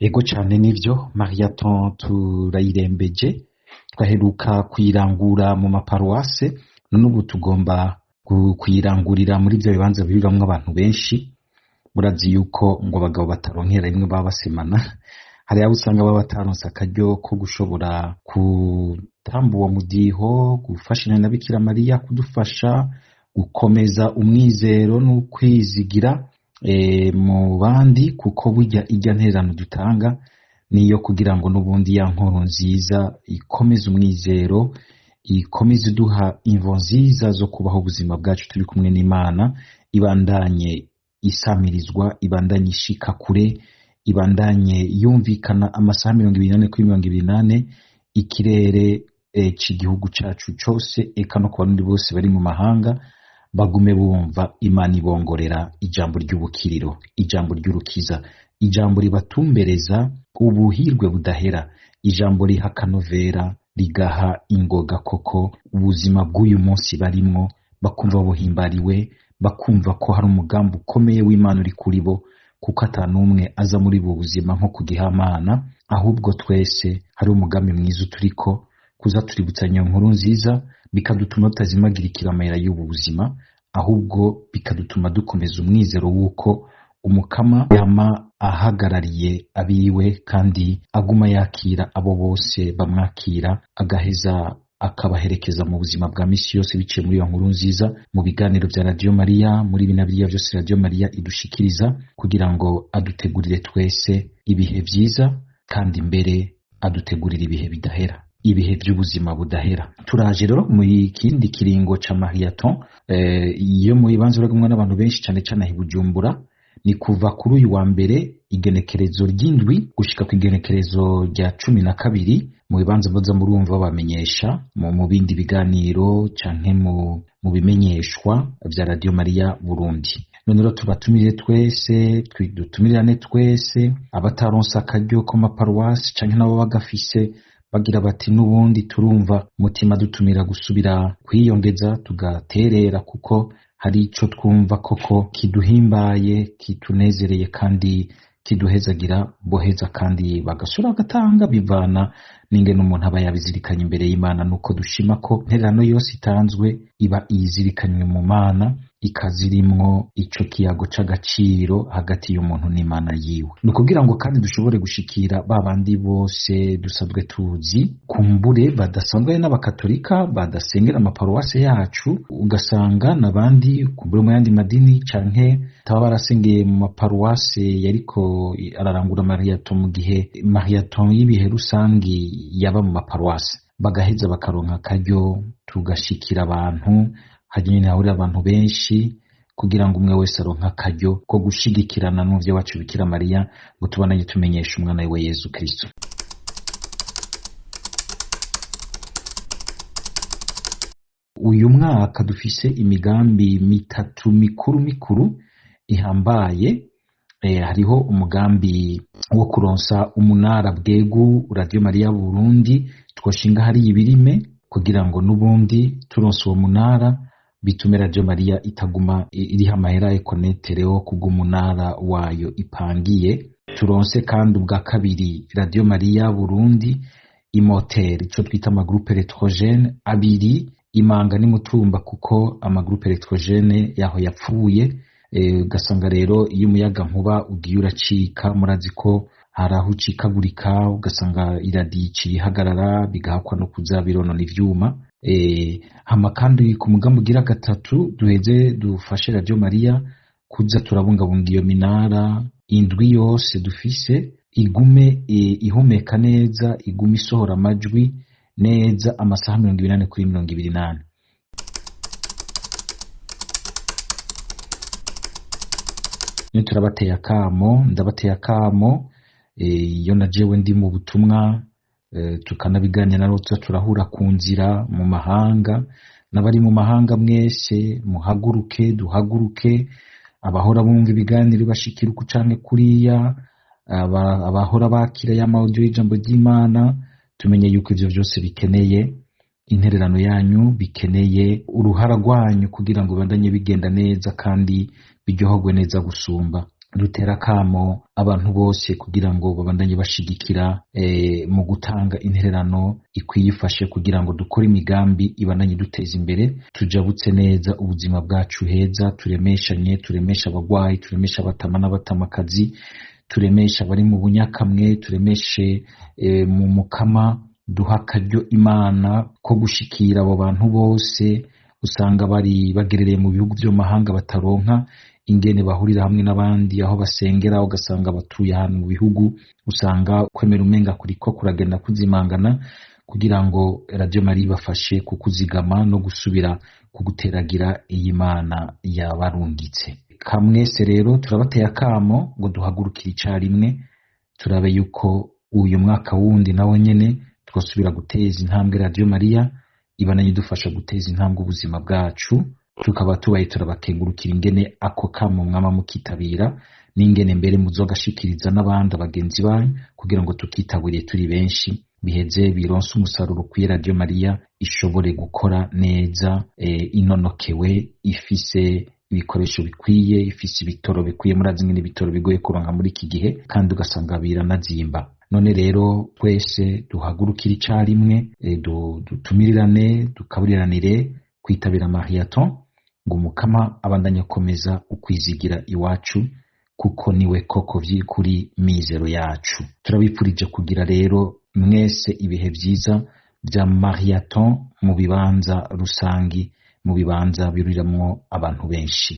Ego cane nivyo, Mariathon turayirembeje, twaheruka kuyirangura mu maparuwase, none ubu tugomba kuyirangurira muri vya bibanza birimwo abantu benshi. Murazi yuko ngo abagabo bataronkera rimwe baba basemana, hari abo usanga baba bataronse akaryo ko gushobora gutamba uwo mudiho, gufashanya na Bikira Mariya kudufasha gukomeza umwizero n'ukwizigira mu bandi, kuko burya irya ntererano dutanga niyo kugira ngo n'ubundi ya nkuru nziza ikomeze umwizero, ikomeze iduha imvo nziza zo kubaho ubuzima bwacu turi kumwe n'Imana, ibandanye isamirizwa, ibandanye ishika kure, ibandanye yumvikana amasaha 24 kuri 24, ikirere c'igihugu cacu cose, eka no ku barundi bose bari mu mahanga bagume bumva Imana ibongorera ijambo ry'ubukiriro, ijambo ry'urukiza, ijambo ribatumbereza ubuhirwe budahera, ijambo riha akanovera, rigaha ingoga koko ubuzima bw'uyu munsi barimwo, bakumva buhimbariwe, bakumva ko hari umugambi ukomeye w'Imana uri kuri bo, kuko ata n'umwe aza muri ubu buzima nko ku gihamana, ahubwo twese hari umugambi mwiza uturiko, kuza tuributsanya inkuru nziza, bikadutuma tutazimagirikira amahera y'ubu buzima, ahubwo bikadutuma dukomeza umwizero w'uko umukama yama ahagarariye abiwe kandi aguma yakira abo bose bamwakira, agaheza akabaherekeza mu buzima bwa misi yose biciye muri iyo nkuru nziza, mu biganiro vya Radio Maria, muri bina biriya vyose Radio Maria idushikiriza, kugira ngo adutegurire twese ibihe vyiza, kandi mbere adutegurire ibihe bidahera, ibihe vy'ubuzima budahera. Turaje rero mu kindi kiringo ca Mariathon, iyo mu bibanza uragumwa n'abantu benshi cane cane aho i Bujumbura, ni kuva kuri uyu wa mbere igenekerezo ry'indwi gushika ku igenekerezo rya 12, mu bibanza mboza murumva babamenyesha mu bindi biganiro canke mu bimenyeshwa vya Radio Maria Burundi. None rero tubatumire twese, dutumirirane twese, abataronse akaryo ko maparuwasi canke nabo bagafise bagira bati n'ubundi turumva mutima dutumira gusubira kwiyongeza tugaterera, kuko hari ico twumva koko kiduhimbaye, kitunezereye kandi kiduhezagira, boheza kandi bagasura bagatanga, bivana n'ingene umuntu aba yabizirikanye imbere y'Imana. Nuko dushima ko intererano yose itanzwe iba iyizirikanywe mu Mana, ikazirimwo ico kiyago c'agaciro hagati y'umuntu n'Imana yiwe. Ni ukugira ngo kandi dushobore gushikira ba bandi bose dusanzwe tuzi, kumbure badasanzwe ari n'abakatolika, badasengera amaparuwase yacu, ugasanga n'abandi kumbure mu yandi madini canke taba barasengeye mu maparuwase yariko ararangura Mariathon mu gihe Mariathon y'ibihe rusangi yaba mu maparuwase, bagaheza bakaronka akaryo tugashikira abantu hanyuma nyene hahurira abantu benshi, kugira ngo umwe wese aronke akaryo ko gushigikirana n'umuvyeyi wacu Bikira Mariya, ngo tubandanye tumenyesha umwana wiwe Yezu Kristo. Uyu mwaka dufise imigambi mitatu mikuru mikuru ihambaye. Hariho umugambi wo kuronsa umunara bwegu Radio Maria Burundi twoshinga hari ibirime, kugira ngo n'ubundi turonse uwo munara bitume Radio Maria itaguma iriha amahera ekonetereo kubw'umunara wayo ipangiye. Turonse kandi ubwa kabiri Radio Maria Burundi imoteri, ico twita amagroupe électrogène abiri, imanga n'imutumba, kuko amagroupe électrogène yaho yapfuye. Ugasanga rero iyo umuyaga nkuba ugiye uracika, murazi ko hari aho ucikagurika, ugasanga iradiyo iciye ihagarara, bigahakwa no kuza bironona ivyuma. Hama kandi ku mugambi ugira gatatu, duheze dufashe Radio Maria kuza turabungabunga iyo minara indwi yose dufise, igume ihumeka neza, igume isohora amajwi neza amasaha 24 kuri 24. Niyo turabateye akamo, ndabateye akamo, iyo na jewe ndi mu butumwa, tukanabiganira nabo, tuza turahura ku nzira mu mahanga, n'abari mu mahanga mwese muhaguruke, duhaguruke, abahora bumva ibiganiro bashikira uku canke kuriya, abahora bakira ya audio y'ijambo ry'Imana, tumenye yuko ivyo vyose bikeneye intererano yanyu, bikeneye uruhara rwanyu kugira ngo bibandanye bigenda neza kandi biryoherwe neza gusumba. Dutera akamo abantu bose kugira ngo babandanye bashigikira mu gutanga intererano ikwiye ifashe kugira ngo dukore imigambi ibandanye duteza imbere, tujabutse neza ubuzima bwacu heza, turemeshanye, turemeshe abagwayi, turemeshe abatama n'abatamakazi, turemeshe abari mu bunyakamwe, turemeshe mu mukama, duha akaryo Imana ko gushikira abo bantu bose usanga bari bagerereye mu bihugu vyo mu mahanga, bataronka ingene bahurira hamwe n'abandi aho basengera, ugasanga batuye ahantu mu bihugu usanga kwemera umenga kuriko kuragenda kuzimangana, kugira ngo Radio Maria ibafashe kukuzigama no gusubira kuguteragira iyi Mana yabarungitse. Kamwese rero turabateye akamo ngo duhagurukire icarimwe, turabe yuko uyu mwaka wundi nawo nyene twosubira guteza intambwe Radio Maria, ibananye idufasha guteza intambwe ubuzima bwacu. Tukaba tubaye turabakengurukira ingene ako kamo mwama mukitabira, n'ingene mbere muzogashikiriza n'abandi abagenzi banyu kugira ngo tukitaburiye turi benshi, biheze bironse umusaruro kuri Radio Maria, ishobore gukora neza, inonokewe, ifise ibikoresho bikwiye, ifise ibitoro bikwiye. Murazi ingene ibitoro bigoye kuronka muri iki gihe, kandi ugasanga biranazimba. None rero twese duhagurukire icarimwe, dutumirirane, dukaburiranire kwitabira Mariathon, ngo umukama abandanye akomeza ukwizigira iwacu, kuko niwe koko vy'ukuri mizero yacu. Turabipfurije kugira rero mwese ibihe vyiza vya Mariathon mu bibanza rusangi, mu bibanza biruriramwo abantu benshi.